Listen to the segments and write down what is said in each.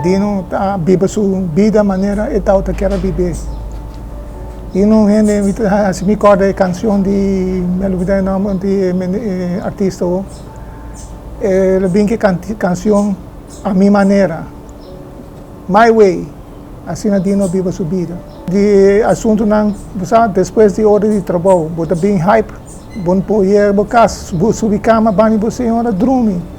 Dino ta biba su bida manera e tawata kier a bib'é. Dino un hende, mi ta hasi mi kòrda e kanshon di, mi a lubidá e nòmber di e artista awor, el a bin ku e kanshon A Mi Manera, My Way, asina Dino a biba su bida. Di asuntunan, bo sa, despues di ora di trabou, bo ta bin hype, bo no por yega bo kas, bo subi kama bani bo señora drumi.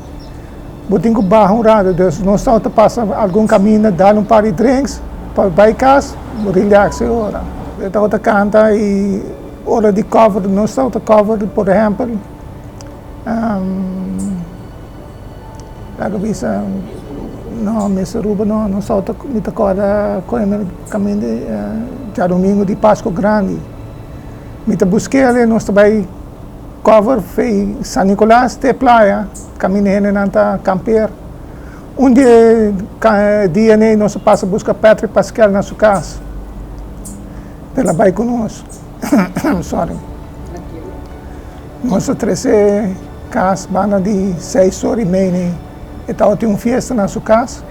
Bo tin ku baha un rato, dus nos tabata pasa algun kaminda, dal un par di drinks pa bai kas, bo relax e ora. E tabata kanta i ora di cover, nos tabata cover por ehèmpel, laga bisa, no, Miss Aruba no, nos tabata, mi ta kòrda koe kaminda djadumingu di Pasku Grandi, mi ta busk'el e nos ta bai. Cover fei San Nicolas te playa caminda hendenan ta campeer. Un di e dia nei nos a pasa busca Patrick Paskel na su cas. El a bay cu nos. Sorry. Nos a trece cas banda di seis ora y mei nei. E tabatin un fiesta na su cas.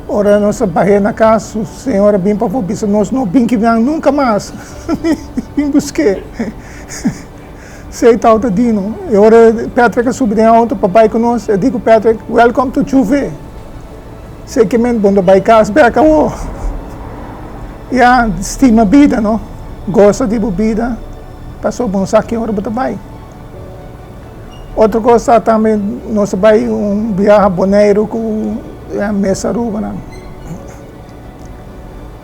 Ora nos a bah'é na kas, su señora bin pafó bisa nos no bin kibian nunka mas. Bin busk'é. Esei tabata Dino. E ora Patrick a subi den outo pa bai ku nos, e di ku Patrick, Welcome to Chuve. Esei ke men bo no bai kas bèk awor. Ya, stima bida no. Gosa di bo bida, pasobra bo no sa ki ora bo ta bai. Otro kos ta tambe nos a bai un biaha Boneiru ku e mes Arubanan.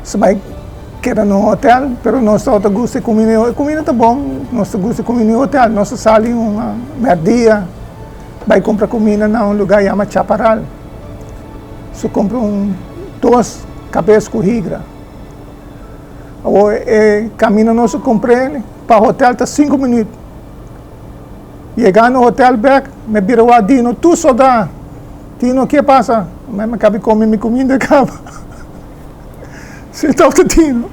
Nos a bai keda na un hotel, pero nos tabata gusta e kumida, e kumida ta bon, nos ta gusta e kumida di hotel. Nos a sali un mèrdia bai kumpra kumida na un lugar yama Chaparal. Nos a kumpra un dos kabes ku higra. Awor e kaminda nos a kumpr'e pa hotel ta sinku minüt. Yega no hotel bek, me bira wak Dino, tur soda. Dino, ke pasa? Mi a kabi kome mi kuminda kaba. Si tabata Dino.